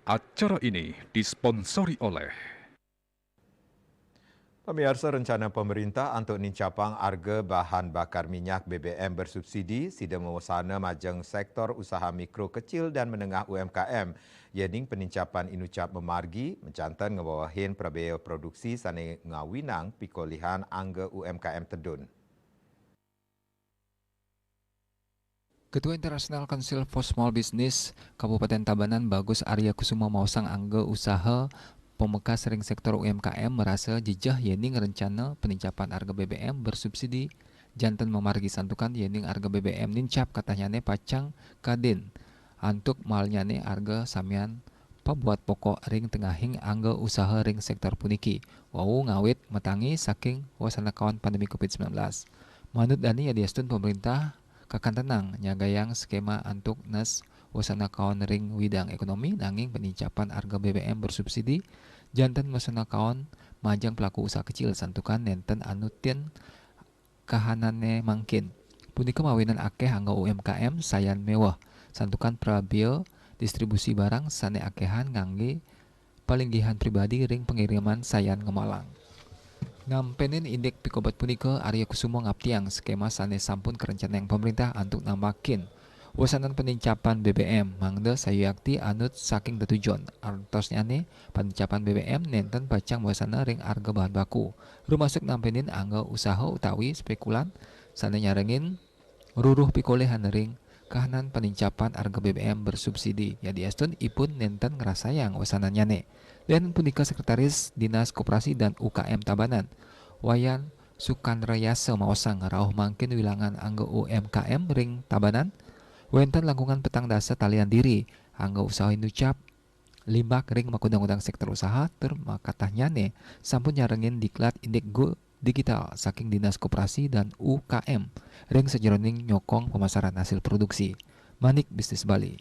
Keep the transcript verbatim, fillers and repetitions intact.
Acara ini disponsori oleh Pamiarsa, rencana pemerintah antuk nincapang arga bahan bakar minyak B B M bersubsidi sida mawasana majeng sektor usaha mikro, kecil, dan menengah, U M K M. Yening penincapan inucap mamargi, majanten ngawewehin prabea produksi sane ngawinang pikolihan angga U M K M tedun. Ketua International Council for Small Business Kabupaten Tabanan Bagus Arya Kusuma maosang angga usaha pamekas ring sektor U M K M marasa jejeh yening rencana penincapan arga B B M bersubsidi janten mamargi santukan yening arga B B M nincap katahnyane pacang kadin antuk malnyane arga samian pabuat pokok ring tengahing angga usaha ring sektor puniki, wau ngawit matangi saking wasanakawan pandemi covid sembilan belas. Manut dane yadiastun pemerintah kakantenang nyagayang skema antuk nes wasanakawan ring widang ekonomi, nanging penincapan arga B B M bersubsidi janten wasanakawan majeng pelaku usaha kecil santukan nenten anutin kahanane mangkin. Punika mawinan akeh angga U M K M sayan meweh, santukan prabea distribusi barang sane akehan ngangge palinggihan pribadi ring pengiriman sayan ngemalang. Nampenin indik pikobet punika, Arya Kusuma ngaptiang skema sane sampun karencanayang pemerintah antuk nambakin wesanan penincapan B B M, mangda sayuakti anut saking tetujon. Artosnyane, penincapan B B M nenten pacang wesana ring arga bahan baku, rumasuk nampenin angga usaha utawi spekulan sane nyarengin ruruh pikolihan ring kahanan penincapan arga B B M bersubsidi, yadiastun ipun nenten ngrasayang wesanannyane. Lianan punika, Sekretaris Dinas Koperasi dan U K M Tabanan, Wayan Sukandrayasa maosang rauh mangkin wilangan angga U M K M ring Tabanan wenten langkungan petang dasa talian diri angga usaha inucap limbak ring makudang-kudang sektor usaha tur makatahnyane sampun nyarengin diklat indik go digital saking Dinas Koperasi dan U K M ring sajeroning nyokong pemasaran hasil produksi. Manik Bisnis Bali.